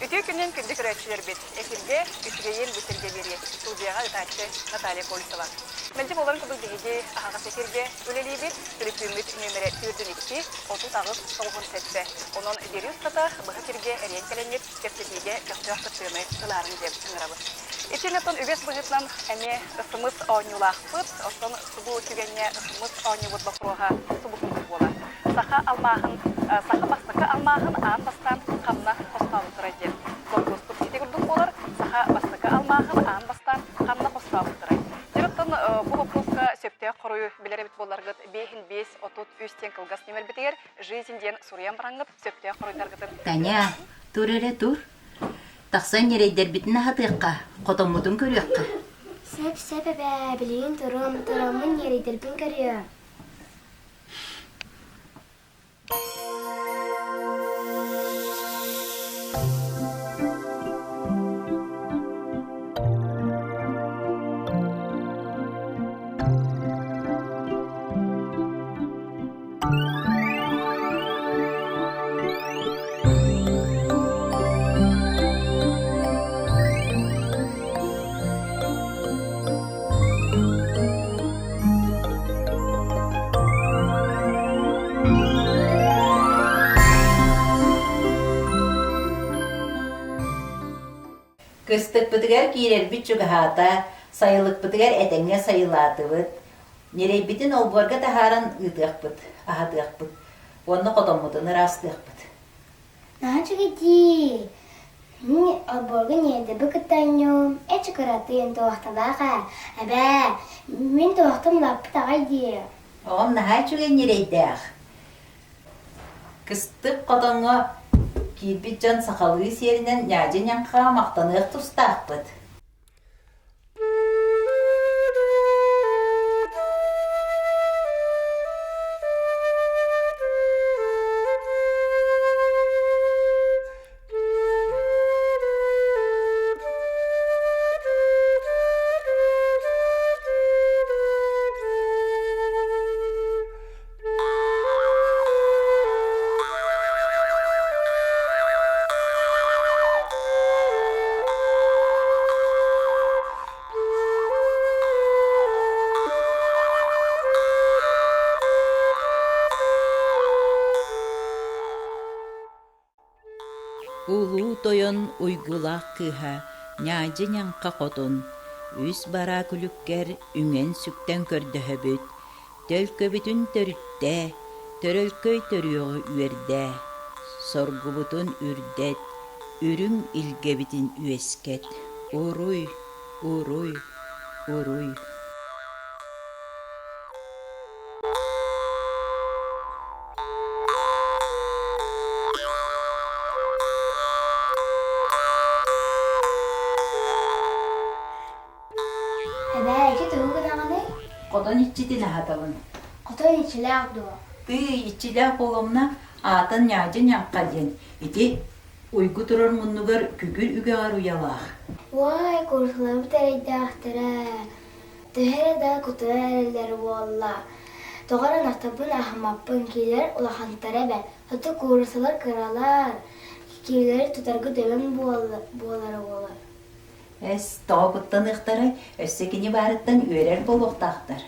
Үтүө күнүн күндү көрөөччүлэрбит! Эфиргэ үчүгэйин бу сиргэ биэриэ студияҕа ыытааччы Наталья Кольцева. Мэлдьи буоларын курдук биһиги аһаҕас эфиргэ үлэлиибит. Төлөпүөммүт нүөмэрэ 42 38 97. Онон биэрии устата быһа эфиргэ эриэн кэлэҥҥит кэпсэтиигэ көхтөөх кыттыыны ылаарыҥ диэн ыҥырабыт. Итиэннэ үгэс быһыытынан эмиэ ысымыс оонньуулаахпыт. Оттон субу түгэҥҥэ ысымыс оонньуубут боппуруоһа субу курдук буолар. Саха алмааһын, саха бастакы алмааһын аан бастаан ханна хостообуттара диэн боппуруоспут ити курдук буолар. Саха бастакы алмааһын аан бастаан ханна хостообуттарай? Дьэ оттон бу боппуруоска сөптөөх хоруйу билэр эбит буолларгыт 5 5 33 диэн кылгас нүмербитигэр «Жизнь» диэн суруйан бараҥҥыт сөптөөх хоруйдаргытын Таня, тур эрэ тур. Тахсан ньирэйдэрбитин аһатыахха, хотоммутун көрүөххэ. Сөп, сөп эбээ, билигин туруом, тураммын ньирэйдэрбин көрүөм. Кыстыкпытыгар киирэрбит чугаһаата, сайылыкпытыгар этэҥҥэ сайылаатыбыт. Ньирэйбитин олбуорга таһааран ыытыахпыт, аһатыахпыт уонна хотоммутун ыраастыахпыт. Наһаа үчүгэй дии. Мин олбуорга ньирэйдэби кытта оонньуум, эчи кыратыын туохталаах ээ. Эбээ, мин туохтан улааппыт аҕай дии. Оҕом наһаа үчүгэй ньирэйдээх. Кыстык хотоҥҥо киирбит дьон сахалыы сиэринэн ньаадьы ньаҥхаҕа махтаныах тустаахпыт. Улуу тойон уйгулаах кыыһа Ньаадьы Ньаҥха хотун үс бараа күлүккэр үҥэн-сүктэн көрдөһөбүт, Төлкөбүтүн төрүттээ, төрөлкөй төрүөҕү үөрдээ, соргубутун үрдэт, үрүҥ илгэбитин үөскэт, уруй, уруй, уруй. Эбээ, ити тугу гынаҕыный? Хотон иччитин аһатабын. Хотон иччилээх дуо? Тыый, иччилээх буолумна, аатын Ньаадьы Ньаҥха диэн. Ити уйгу турар муннугар күкүр үгэҕэр уйалаах. Уай, куурусаларбыт эрэйдээхтэрэ. Төһө эрэ да кутура эрэллэр буолла. Тоҕо эрэ ынахтарбын аһыммаппын, кинилэр улахантара эбэ. Хоту куурусалар кыралар, кинилэри тутарга дөбөҥ буолара буолар. Эс, тоҕо куттаныахтарай, өссө кини баарыттан үөрэр буолуохтаахтар.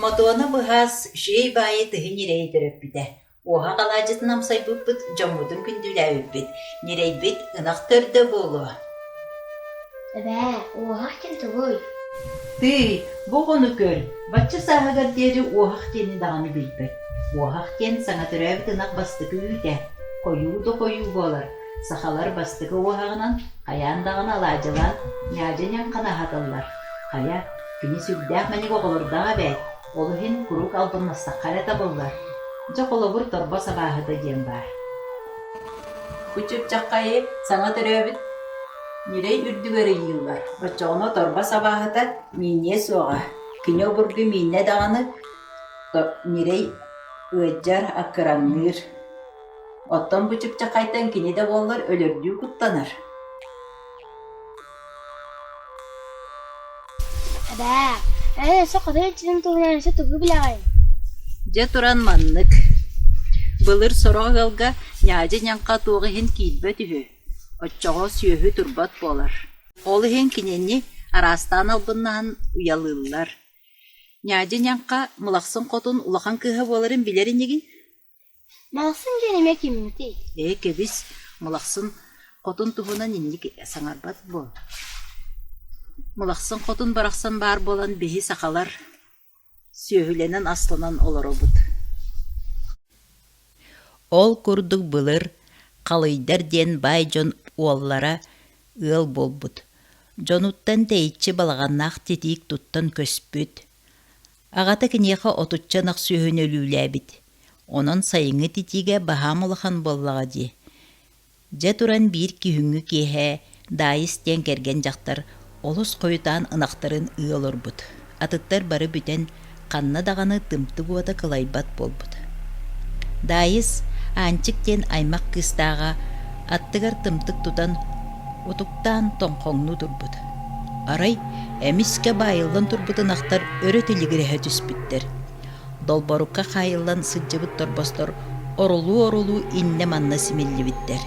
Мотуона быһаас үчүгэй баайы тыһы ньирэйи төрөппүтэ. Уоһах алаадьытын амсайбыппыт, дьоммутун күндүлээбиппит, ньирэйбит ынах төрдө буолуо. Эбээ, уоһах диэн тугуй? Тыый, бу оҕону көр, бачча сааһыгар диэри уоһах диэни даҕаны билбэт. Уоһах диэн саҥа төрөөбүт ынах бастакы үүтэ, хойуу да хойуу буолар. Сахалар бастакы уоһаҕынан хайаан даҕаны алаадьылаан ньаадьы ньаҥханы аһаталлар. Хайа, кини сүрдээх мэник оҕолордоох эбээт, ол иһин куруук албыннастахха эрэ табыллар. Дьэ, холобур, торбос абааһыта диэн баар. Бу чыпчаххайы саҥа төрөөбүт ньирэй үрдүгэр ыйыыллар. Оччоҕуна торбос абааһыта мииниэ суоҕа. Кини обургу мииннэ даҕаны ньирэй ыалдьар, аккыраҥныыр. Оттон бу чыпчаххайтан кини да буоллар өлөрдүү куттанар. Эбээ, эн өссө хотон иччитин туһунан өссө тугу билэҕин? Дьэ туран маннык. Былыр сорох ыалга ньаадьы ньаҥха туох иһин киирбэт үһү. Оччоҕо сүөһү турбат буолар. Ол иһин кинини араастаан албыннаһан уйалыыллар. Ньаадьы ньаҥха Мылахсын хотун улахан кыыһа буоларын билэр инигин? Мылахсын диэн эмиэ киммитий? Ээ, кэбис, Мылахсын хотун туһунан инник саҥарбат буол. Мылахсын хотун барахсан баар буолан биһи сахалар сүөһүлэнэн асланан олоробут. Ол курдук былыр Халыйдар диэн баай дьон уоллара ыал буолбут, дьонуттан тэйиччи балаҕаннаах титиик туттан көспүт. Аҕата киниэхэ отучча ынах сүөһүнү өлүүлээбит, онон сайыҥҥы титиигэ баһаам улахан буоллаҕа дии. Дьэ туран биир күһүҥҥү киэһэ Даайыс диэн кэргэн дьахтар олус хойутаан ынахтарын ыы олорбут, атыттар бары бүтэн, ханна даҕаны тымтык уота кылайбат буолбут. Даайыс Аанчык диэн аймах кыыстааҕа аттыгар тымтык тутан, утуктаан тоҥхоҥнуу турбут. Арай эмискэ баайыллан турбут ынахтар өрө тилигирэһэ түспүттэр. Долборукка хаайыллан сылдьыбыт торбостор орулуу-орулуу иннэ-манна симиллибиттэр.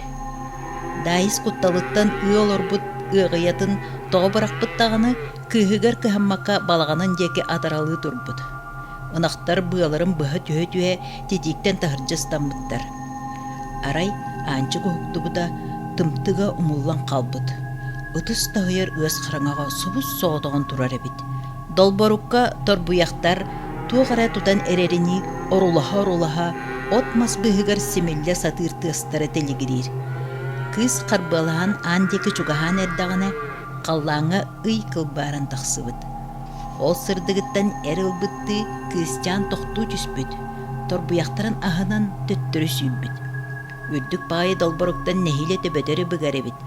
Даайыс кутталыттан ыы олорбут ыаҕыйатын тоҕо бырахпыт даҕаны, кыыһыгар кыһаммакка балаҕанын диэки атаралыы турбут. Ынахтар быаларын быһа түһэ-түһэ титииктэн таһырдьа ыстаммыттар. Арай Аанчык уһуктубута, тымтыга умуллан хаалбыт. Ытыс таһыйар ыас хараҥаҕа субус-соҕотоҕун турар эбит. Долборукка торбуйахтар туох эрэ тутан эрэринии орулаһа-орулаһа от-мас быыһыгар симиллэ сатыыр тыастара тэлигириир. Кыыс харбыалаһан аан диэки чугаһаан эрдэҕинэ, халлааҥҥа ый кылбааран тахсыбыт. Ол сырдыгыттан эр ылбыттыы кыысчаан тохтуу түспүт, торбуйахтарын аһынан төттөрү сүүрбүт. Үрдүк баҕайы долборуктан нэһиилэ төбөтөрү быгар эбит.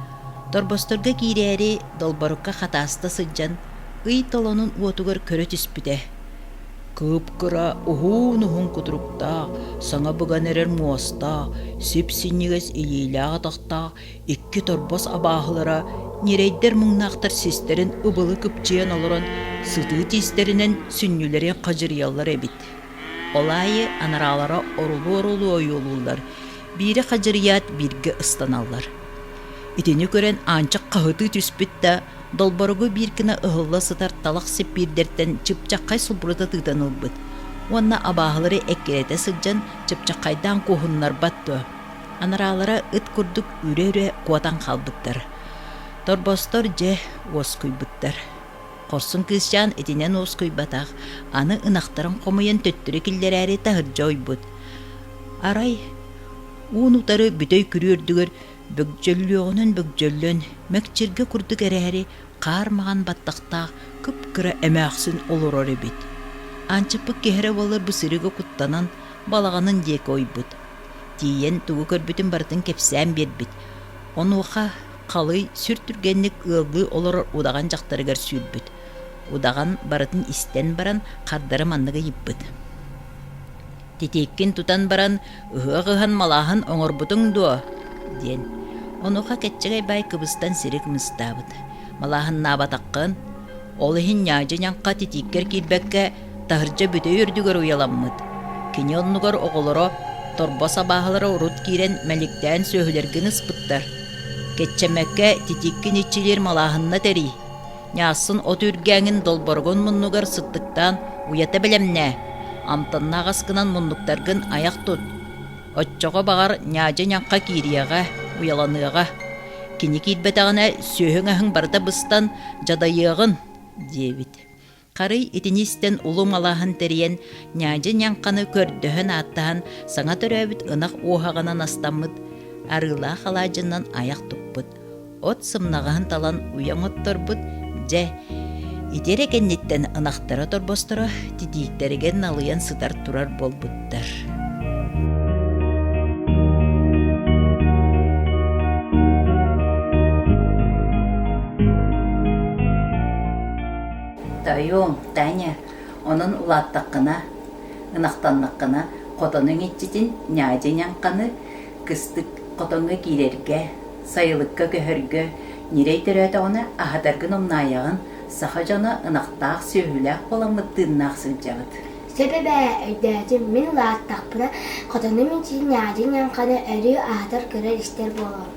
Торбосторго киирээри долборукка хатааста сылдьан ый толонун уотугар көрө түспүтэ. Кып-кыра, уһуун-уһун кутуруктаах, саҥа быган эрэр муостаах, сип-синньигэс илиилээх-атахтаах икки торбос абааһылара ньирэйдэр муҥнаахтар систэрин ыбылы кыпчыйан олорон сытыы тиистэринэн сүнньүлэрин хадьырыйаллар эбит. Ол аайы анараалара орулуу-орулуу ойуолууллар, биирэ хадьырыйаат бииргэ ыстаналлар. Итини көрөн Аанчык хаһытыы түспүт да, долборугу биир гына ыһылла сытар талах сиппиирдэртэн чыпчаххай сулбурута тыытан ылбыт уонна абааһылары эккирэтэ сылдьан чыпчаххайдаан куоһуннарбат дуо? Анараалара ыт курдук үрэ-үрэ куотан хаалбыттар. Торбостор дьэ уоскуйбуттар. Хорсун кыысчаан итинэн уоскуйбатах, аны ынахтарын хомуйан төттөрү киллэрээри таһырдьа ойбут. Арай уун утары бүтэй күрүө үрдүгэр бөгдьөллүөҕүнэн бөгдьөллөн, мэкчиргэ курдук эрээри хаар маҕан баттахтаах кып-кыра эмээхсин олорор эбит. Аанчыппыт киһи эрэ буоллар бу сырыыга куттанан балаҕанын диэки ойбут. Тиийэн тугу көрбүтүн барытын кэпсээн биэрбит. Онуоха Халый сүр түргэнник ыаллыы олорор удаҕан дьахтарыгар сүүрбүт. Удаҕан барытын истэн баран хардары маннык ыйыппыт: «Титииккин тутан баран ыһыах ыһан малааһын оҥорбутуҥ дуо?» диэн. Онуоха Кэччэгэй баай кыбыстан сири кымыстаабыт: «Малааһыннаабатаххын, ол иһин ньаадьы ньаҥха титииккэр киирбэккэ таһырдьа бүтэй үрдүгэр уйаламмыт. Кини оннугар оҕолоро торбос абааһылара урут киирэн мэликтээн сүөһүлэргин ыспыттар. Кэччэмэккэ титииккин иччилиир малааһынна тэрий. Ньаассын от үргээҥин долборугун муннугар сыттыктаан уйата бэлэмнээ. Амтаннаах аскынан муннуктаргын айах тут. Оччоҕо баҕар ньаадьы ньаҥха киириэҕэ, уйаланыаҕа. Кини киирбэтэҕинэ сүөһүҥ аһыҥ барыта быстан дьадайыаҕын, диэбит. Харый итини истэн улуу малааһын тэрийэн, ньаадьы ньаҥханы көрдөһөн-ааттаһан саҥа төрөөбүт ынах уоһаҕынан астаммыт, арыылаах алаадьыннан айах туппут, от сымнаҕаһын талан уйаҥ отторбут, дьэ, ити эрэ кэнниттэн ынахтара торбосторо титииктэригэр налыйан сытар турар буолбуттар. Тоойуом, Таня, онон улааттаххына, ынахтаннаххына хотонуҥ иччитин ньаадьы ньаҥханы кыстык хотоҥҥо киирэргэ, сайылыкка көһөргө, ньирэй төрөөтөҕүнэ аһатаргын умнаайаҕын, саха дьоно ынахтаах сүөһүлээх буоламмыт тыыннаах сылдьабыт. Сөп эбээ, өйдөөтүм, мин улааттахпына хотонум иччитин ньаадьы ньаҥханы өрүү аһатар көрөр-истэр буолуом.